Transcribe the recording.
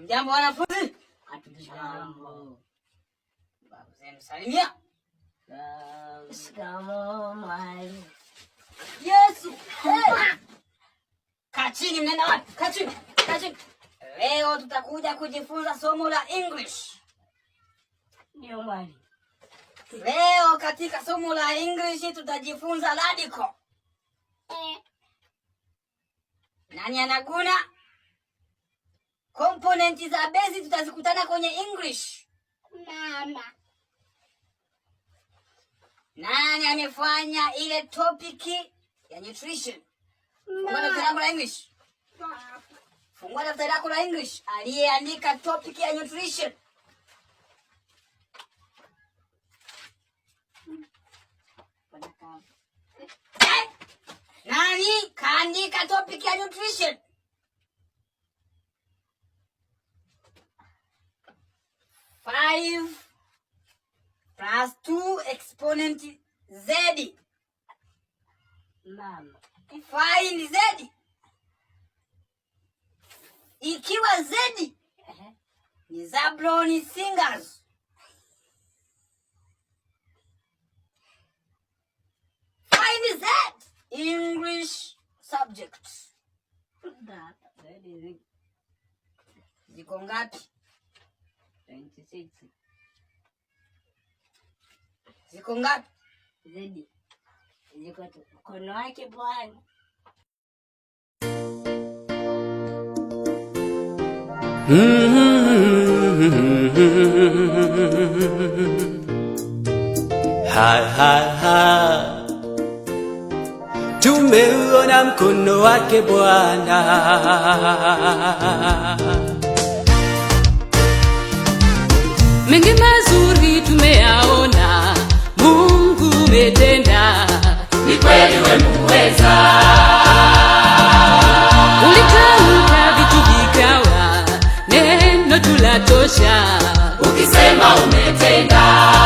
Hamjambo wanafunzi? Hatujambo. Babu zenu salimia. Shikamoo mwalimu. Yesu. Hey. Kaa chini, mnaenda wapi? Kaa chini. Kaa chini. Leo tutakuja kujifunza somo la English. Ndio mwalimu. Leo katika somo la English tutajifunza radical. Nani anaguna? Component za base tutazikutana kwenye English. Mama. Nani amefanya ile topic ya nutrition? Fungua daftari lako la English. Fungua daftari lako la English. Aliyeandika topic ya nutrition. Eh? Nani kaandika topic ya nutrition? 5 plus 2 exponent z. Mama. Find z. Ikiwa z ni Zablon Singers. Find z. English subject. Ziko ngapi? 26. Ziko ngapi? Zedi. Ziko mkono wake Bwana. Ha, ha, ha. Tumeuona mkono wake Bwana. Mengi mazuri tumeyaona, Mungu umetenda, ni kweli we muweza. Ulitamka vitu vikawa, neno tulatosha, ukisema umetenda.